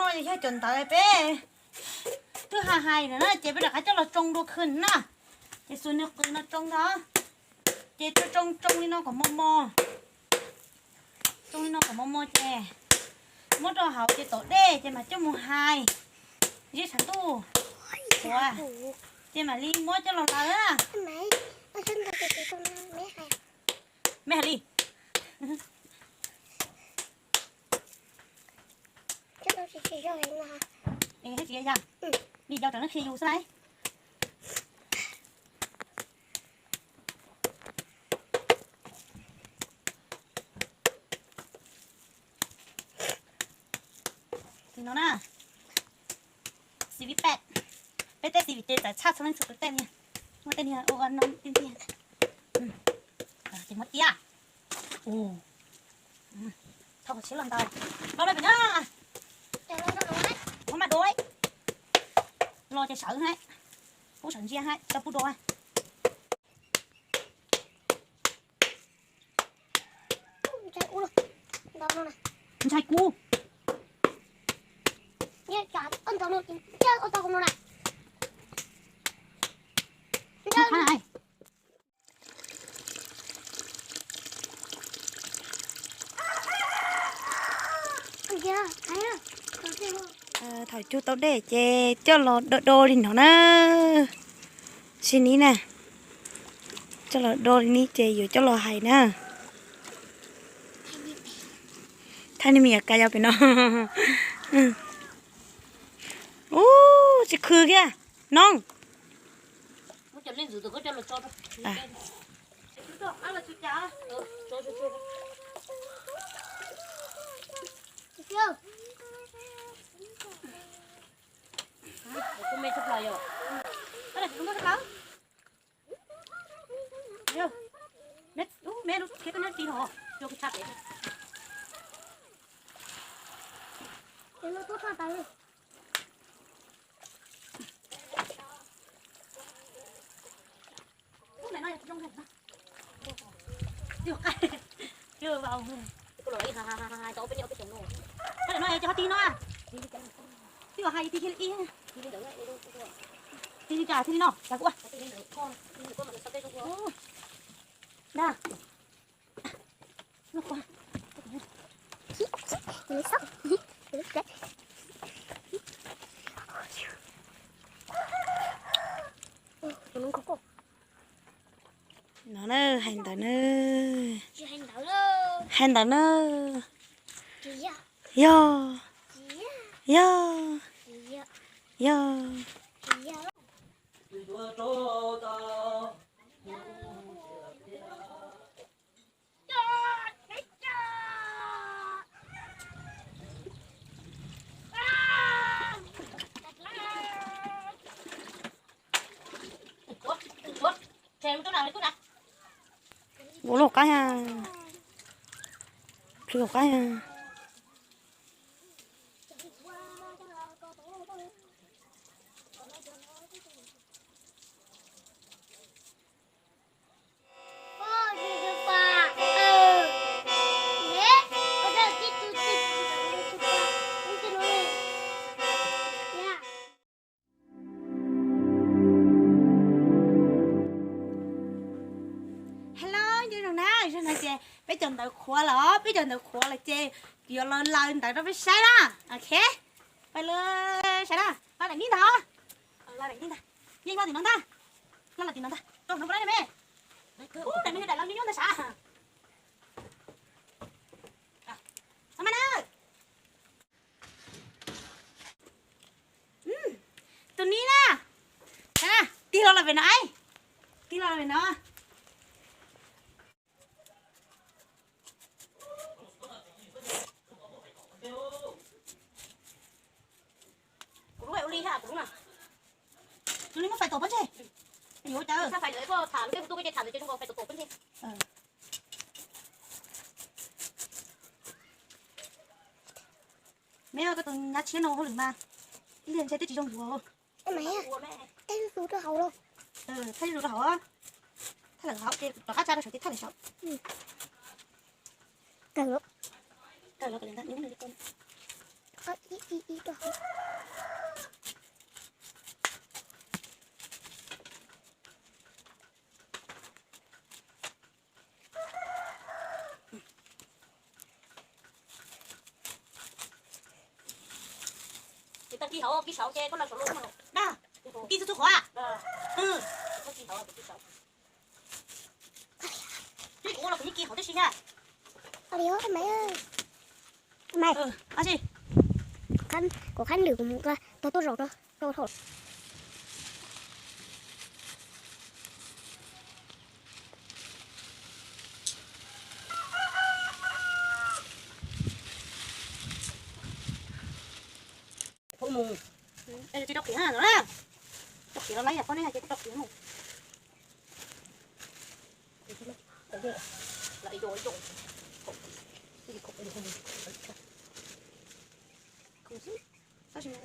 Yog cov ntawd peb twb hais hais na ces peb rov qab coj los tsoo dua khw na. Ces xuas nws qws no tsoo ntag. Ces tsoo tsoo li no kom mos mos. Tsoo li no kom mos mos ces muab rau hauv ces tom dej ces mam coj mus hais zeb tshav ntuj ua. Ces mam li muab coj los laws. Me hais li. Li yau rau neb qhia yus xwb lauj. Li no na. Xi vib peb. Peb teb xi vib ces txawm txhaj txhua leej txhua tus tej niag. Muaj tej niag ua no tiag tiag. Ces muab tiab. Thau qhov tsheb los ntaus. Los na pem na. Muab maj dua. Los ces sawv hais. Pub sawv ntsia hais tau pub dua. Ntshai kuv. Thaum cug tau dej ces coj los do do li no na. Tsis ni na. Coj los do li ni ces yuav coj los hais na. Thaij nej me nyuam ka yau pem no. Ub, tsis khw kiag. Noog. Tus no ces ho tig no. Twb hais tig li ib. Tig li cas, tig li no cas kuv. Da. No na, hais ntawd na. Hais ntawd na. Yog. Yog. Yog. Ua lub qab, plhws qab. Hello, nyob zoo na, zoo no ces peb cov ntawv qhuav lawm, peb cov ntawv qhuav lawm ces kuv yuav los laws ntawv rau peb saib na. Ok, peb los saib na, los daim nib ntag, los daim nib ntag, yeej los tim no ntag, los tim no ntag, rau no pab me, ub, daim me daim los me nyuam ntag sav. Mas na. Tus nib na. Tig los los pem no, tig los los pem no. Kuv lub ua li ha, kuv lub na. Tus nib muab fais tom pob ntseg. Yuav cas. Fais lawm koj tham lub tej hu tuaj peb ces tham ntawd ces zoo nkaus fais tom tom pob ntseg. Me, koj tus nyab tshiab no hauj lwm mas ib ntshai twb tsis zoo yuav. Tej zus rau hauv los. Thaj zus rau hauv. Thaj lawm hauv ces rov qab tsa rau saum ces thaj lawm saum. Kawg los. Kawg los. Tag kis hauv kis saud ces koj los saud los na. Kis txhua txhua qhov. Twb kuv ua los kuv yeej kis hauv tib si na. Maiv, kuv qhab lwm kuv mus tau tuaj zaum rau rau hauv. Thaum mus, tsis rau qhiav no na, rau qhiav los laib yam qhov nej hais ces rau qhiav mus. Tab sis